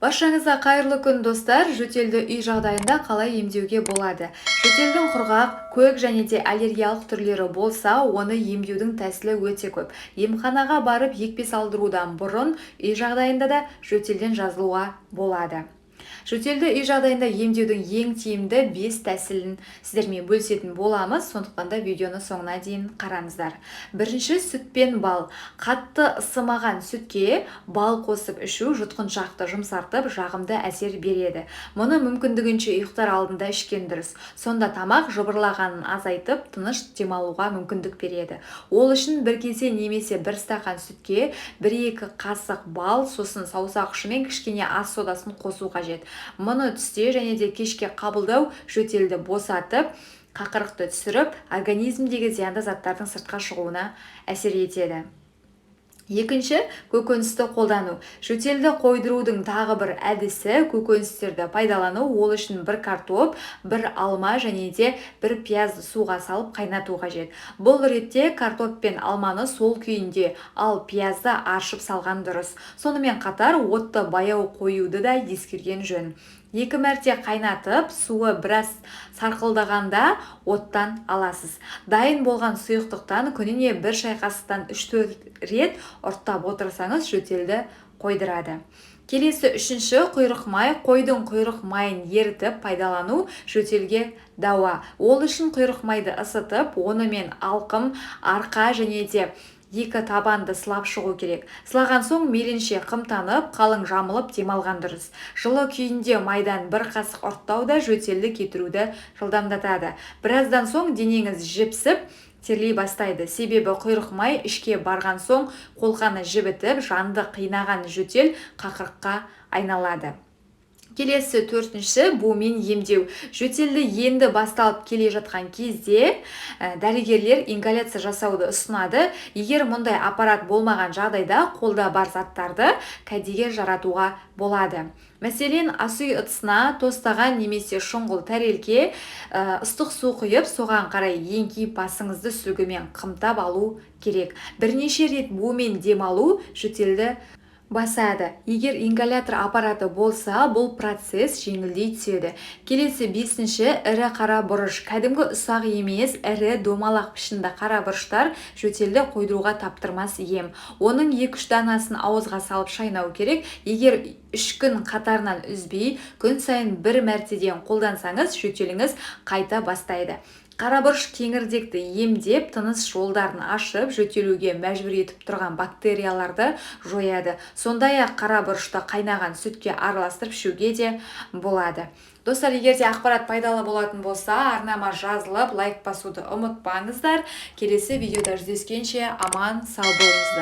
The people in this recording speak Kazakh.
Баршаңызға қайырлы күн, достар! Жөтелді үй жағдайында қалай емдеуге болады? Жөтелдің құрғақ, көк және де аллергиялық түрлері болса, оны емдеудің тәсілі өте көп. Емханаға барып екпе салдырудан бұрын үй жағдайында да жөтелден жазылуға болады. Жөтелді үй жағдайында емдеудің ең тиімді 5 тәсілін сіздермен бөлісетін боламыз, сондықтан да видеоны соңына дейін қараңыздар. Бірінші, сүт пен бал. Қатты ысымаған сүтке бал қосып ішу жұтқыншақты жұмсартып, жағымды әсер береді. Мұны мүмкіндігінше ұйықтар алдында ішкен дұрыс. Сонда тамақ жыбырлағанын азайтып, тыныш демалуға мүмкіндік береді. Ол үшін бір кесе немесе бір стақан сүтке 1-2 қасық бал, сосын саусақ ұшымен кішкене ас содасын қосу қажет. Мұны түсте және де кешке қабылдау жөтелді босатып, қақырықты түсіріп, организмдегі зиянды заттардың сыртқа шығуына әсер етеді. Екінші, көкөністі қолдану. Жөтелді қойдырудың тағы бір әдісі – көкөністерді пайдалану. Ол үшін бір картоп, бір алма және де бір пиязды суға салып қайнату қажет. Бұл ретте картоп пен алманы сол күйінде, ал пиязды аршып салған дұрыс. Сонымен қатар отты баяу қоюды да ескерген жөн. Екі мәрте қайнатып, суы біраз сарқылдағанда оттан аласыз. Дайын болған сұйықтықтан күніне бір шай қасықтан 3-4 рет ұрттап отырсаңыз, жөтелді қойдырады. Келесі, үшінші, құйрық май. Қойдың құйрық майын ерітіп пайдалану жөтелге дауа. Ол үшін құйрық майды ысытып, онымен алқым, арқа және де екі табанды сылап шығу керек. Сылаған соң мейлінше қымтанып, қалың жамылып демалған дұрыс. Жылы күйінде майдан бір қасық ұрттау да жөтелді кетіруді жылдамдатады. Біраздан соң денеңіз жіпсіп, терлей бастайды. Себебі құйрық май ішке барған соң қолқаны жібітіп, жанды қинаған жөтел қақырыққа айналады. Келесі, төртінші, бумен емдеу. Жөтелді енді басталып келе жатқан кезде дәрігерлер ингаляция жасауды ұсынады. Егер мұндай аппарат болмаған жағдайда, қолда бар заттарды кәдеге жаратуға болады. Мәселен, асүй ыдысына тостаған немесе шұңғыл тәрелке ыстық су құйып, соған қарай еңкейіп, басыңызды сүлгімен қымтап алу керек. Бірнеше рет бумен демалу жөтелді басады. Егер ингалятор аппараты болса, бұл процесс жеңілдей түседі. Келесі, бесінші, ірі қара бұрыш. Кәдімгі ұсақ емес, ірі домалақ пішінді қара бұрыштар жөтелді қойдыруға таптырмас ем. Оның 2-3 данасын ауызға салып шайнау керек. Егер 3 күн қатарынан үзбей, күн сайын бір мәртеден қолдансаңыз, жөтеліңіз қайта бастайды. Қара бұрыш кеңірдекті емдеп, тыныс жолдарын ашып, жөтелуге мәжбүр етіп тұрған бактерияларды жояды. Сондай-ақ қара бұрышты қайнаған сүтке араластырып ішуге де болады. Достар, егер де ақпарат пайдалы болатын болса, арнама жазылып, лайк басуды ұмытпаңыздар. Келесі видеода жүздескенше, аман сау болыңыздар!